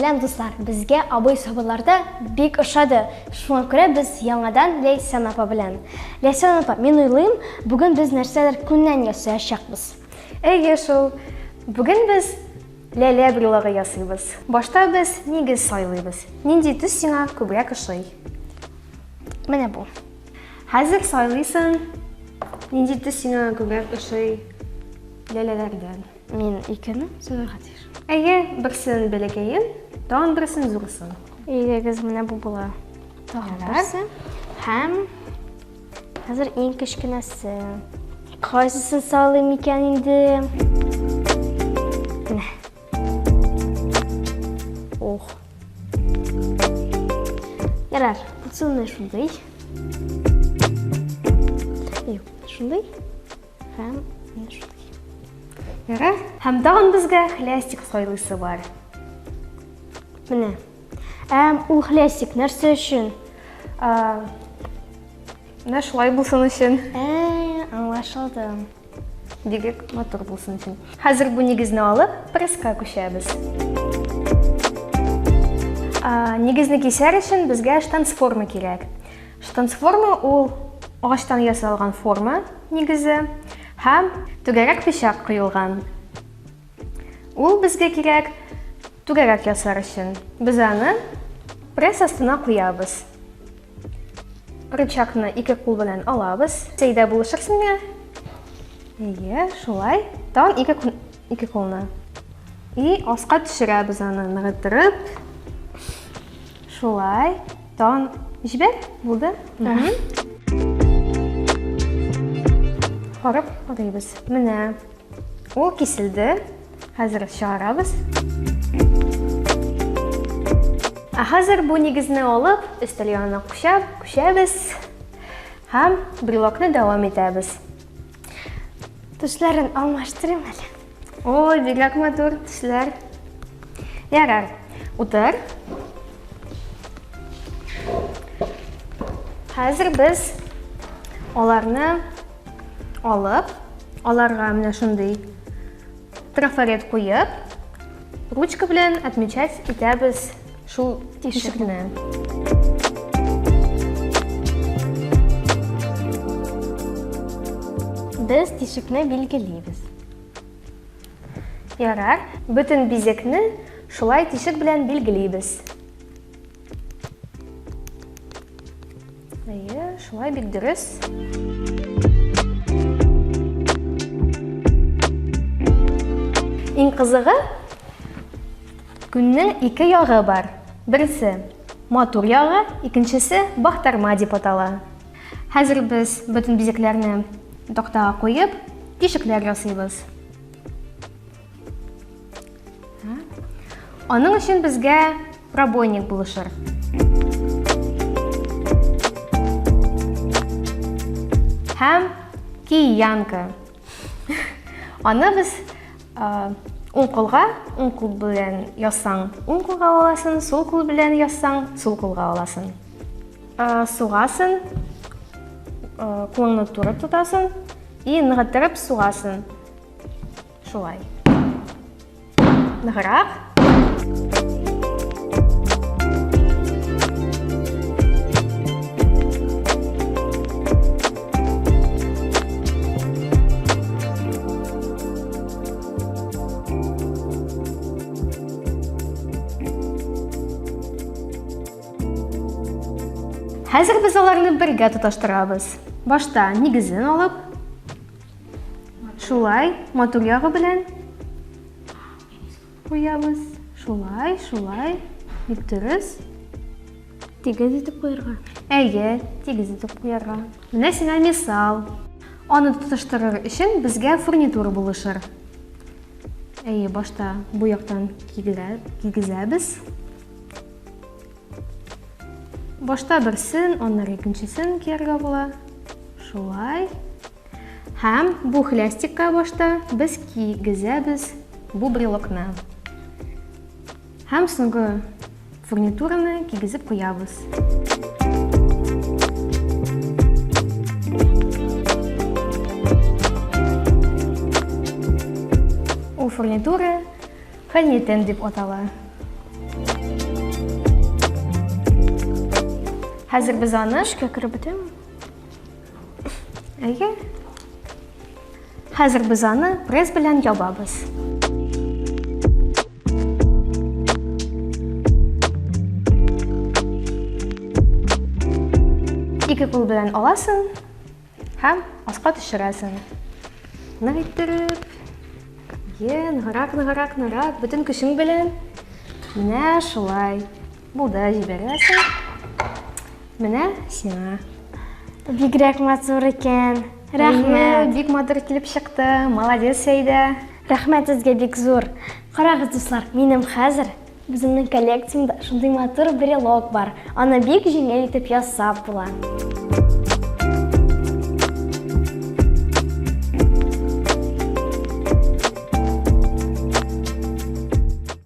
Сәлам, дуслар! Безгә абый сабыйларда бик ошады. Шуңа күрә без яңадан Ләйсән апа белән. Ләйсән апа, мин уйлыйм, бүген без нәрсәдер күннән ясаячакбыз. Әйе шул. Бүген без ләлә брелогы ясыйбыз. Башта без нигез сайлыйбыз. Нинди төс сиңа күбрәк ошый? Менә бу. Хәзер сайлыйсың, нинди төс сиңа күбрәк ошый ләләләрдән. Мин икене сайларга тиеш. Әйе, берсен бәләкәен, тагын берсен зурысын. Әйдәгез, менә бу була. Тагын берсе. Һәм хәзер иң кечкенәсе. Кайсысын салыйм икән инде? Менә. Ох. Ярар, булсын менә шундый. Юк, шундый. Һәм менә шундый. Ярар. Һәм тагын безгә хлястик сайлыйсы бар. Менә. Әм ул хлястик нәрсә өчен? Менә шулай булсын өчен. Ә, аңлашылды. Бигрәк матур булсын өчен. Хәзер бу нигезне алып, пресска күчәбез. Нигезне кисәр өчен безгә штанцформа кирәк. Штанцформа ул агачтан ясалган форма нигезе һәм түгәрәк пычак куелган. Ул безгә кирәк түгәрәк ясар өчен. Без аны пресс астына куябыз. Рычагны ике кул белән алабыз. Сәйдә булышырсың миңа. Әйе, шулай. Тагын ике, ике кулны. И аска төшерәбез аны ныгыттырып. Шулай. Тагын җибәр, булды. Карап карыйбыз. Менә ул киселде. Хәзер чыгарабыз. Ә хәзер бу нигезне алып, өстәл янына күчәп, күчәбез һәм брелокны дәвам итәбез. Төсләрен алмаштырыйм әле. Ой, бигрәк матур төсләр. Ярар, утыр. Хәзер без аларны алып, аларга менә шундый трафарет куеп, ручка белән отмечать итәбез шул тишекне. Без тишекне билгелибез. Ярар, бөтен бизәкне шулай тишек белән билгелибез. Әйе, шулай бик дөрес. Иң кызыгы, күннең ике ягы бар. Берсе матур ягы, икенчесе бахтарма дип атала. Хәзер без бөтен бизәкләрне тактага куеп, тишекләр ясыйбыз. Аның өчен безгә пробойник булышыр. Һәм киянка. Аны без уң кулга, уң кул белән язсаң, уң кулга аласың, сул кул белән язсаң, сул кулга аласың. Сугасын, кулыңны туры тотасың и ныгыттырып сугасын. Шулай. Ныграк. Хәзер без аларны бергә тоташтырабыз. Башта нигезен алып, шулай матур ягы белән куябыз. Шулай, шулай. Бик дөрес. Тигез итеп куярга. Әйе, тигез итеп куярга. Менә сиңа мисал. Аны тоташтырыр өчен безгә фурнитура булышыр. Әйе, башта бу яктан кигезәбез. Башта берсен, аннары икенчесен кияргә була. Шулай. Һәм бу хлястикка башта без кигезәбез бу брелокны. Һәм соңгы фурнитураны кигезеп куябыз. Ул фурнитура хальнитен дип атала. Хәзер без аны Эшкә кереп бетәме? Әйе. Хәзер без аны пресс белән ябабыз. Ике кул белән аласың һәм аска төшерәсең. Нык иттереп. Е, ныграк, ныграк, ныграк, бөтен көчең белән. Менә шулай. Булды, җибәрәсең. Менә сиңа. Бигрәк матур икән. Рәхмәт. Бик матур килеп чыкты. Молодец, Сәйдә. Рәхмәт сезгә бик зур. Карагыз, дуслар, минем хәзер үземнең коллекциямдә шундый матур брелок бар. Аны бик җиңел итеп ясап була.